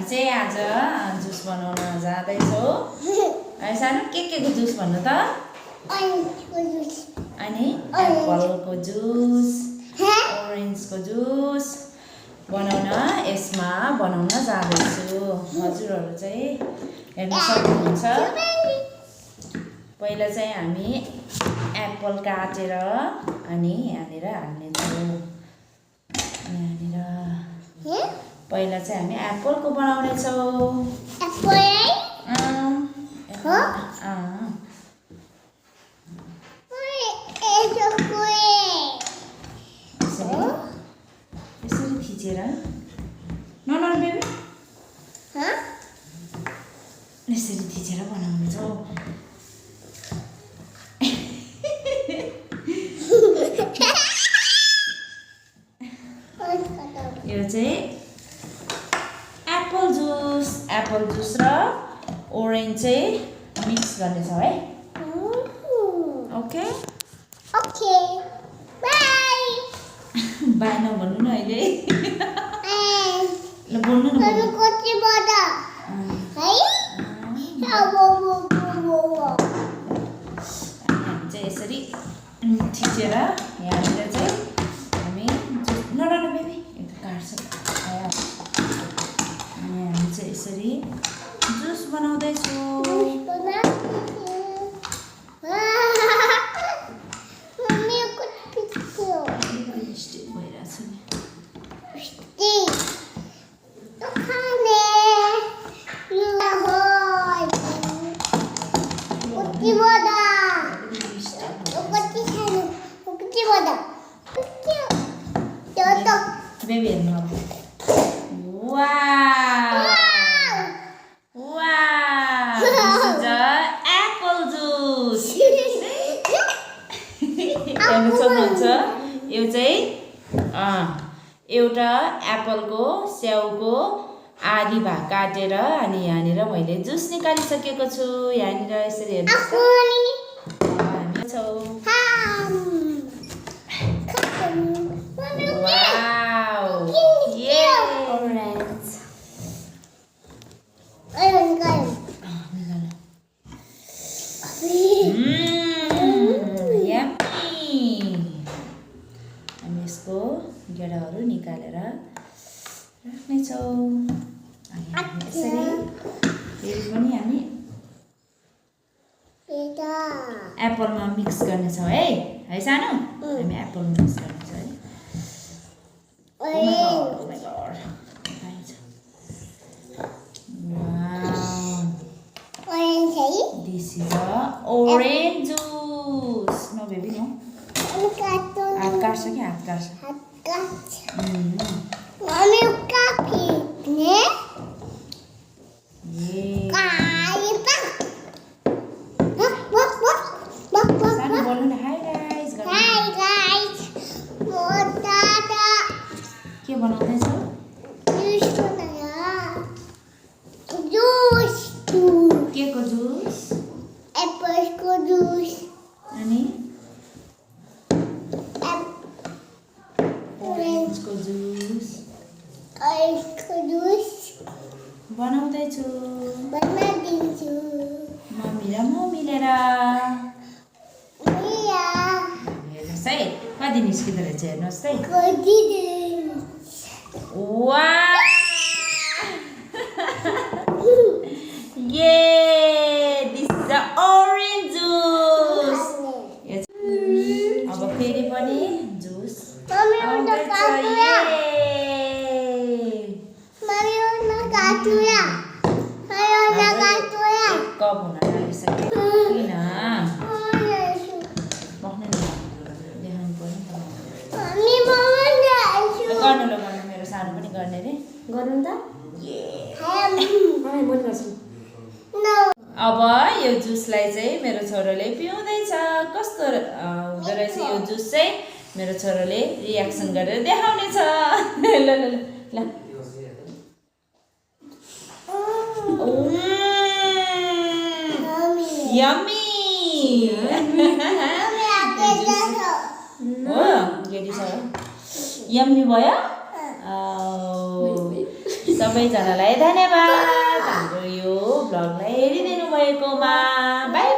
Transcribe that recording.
हामी चाहिँ आज जुस बनाउन जाँदैछौँ। सानो के को जुस भन्नु त? अनि एप्पलको जुस, ओरेन्जको जुस बनाउन जाँदैछु। हजुरहरू चाहिँ हेर्न सक्नुहुन्छ। पहिला चाहिँ हामी एप्पल काटेर अनि यहाँनिर हाल्नेछौँ। पहिला चाहिँ हामी एप्पलको बनाउनेछौँ। यसरी थिचेर ननर बेबी यसरी थिचेर बनाउनेछौँ। यो चाहिँ एप्पल जुस र ओरेन्ज चाहिँ मिक्स गर्नेछौँ है। ओके बाई नभन्नु न अहिले। ल बोल्नु न। हामी चाहिँ यसरी थिचेर यहाँनिर चाहिँ हामी नडर बेबी काट्छ। हामी चाहिँ यसरी जुस बनाउँदैछौँ। Baby हेर्नु अब। Wow! This is the apple juice. हेर्नु सक्नुहुन्छ? यो चाहिँ एउटा एप्पलको स्याउको आधी भाग काटेर अनि यहाँनिर मैले जुस निकालिसकेको छु। यहाँनिर यसरी हेर्नुहोस्। हामी छौँ। हामी यसको गेडाहरू निकालेर राख्नेछौँ। यसरी फेरि पनि हामी एप्पलमा मिक्स गर्नेछौँ है सानो। हामी एप्पलमा मिक्स गर्नेछौँ है। This is the orange juice. No baby, no. हात काट्छ कि हात काट्छ? सानो बोल्नु न। High guys. के बनाउँदैछौ? के को जुस? एप्पलको जुस। अनि ओरेन्जको जुस बनाउँदैछु। मम्मी र म मिलेर। हेर्नुहोस् है कति निस्किँदो रहेछ। हेर्नुहोस् है। This is the orange juice. अब फेरि पनि जुस आउँदैछ। कप हुन लागिसक्यो। किन बस्नु न देखाउनु पर्यो। गर्नु ल गर्नु। मेरो सानो पनि गर्ने रे। गरौँ त। अब यो जुसलाई चाहिँ मेरो छोरोले पिउँदैछ। कस्तो हुँदो रहेछ यो जुस चाहिँ मेरो छोरोले रियाक्सन गरेर देखाउनेछ। ल ल ल। यम्मी। हो गेडी छ। यम्मी भयो। सबैजनालाई धन्यवाद हाम्रो यो भ्लगलाई हेरिदिनु भएकोमा बाई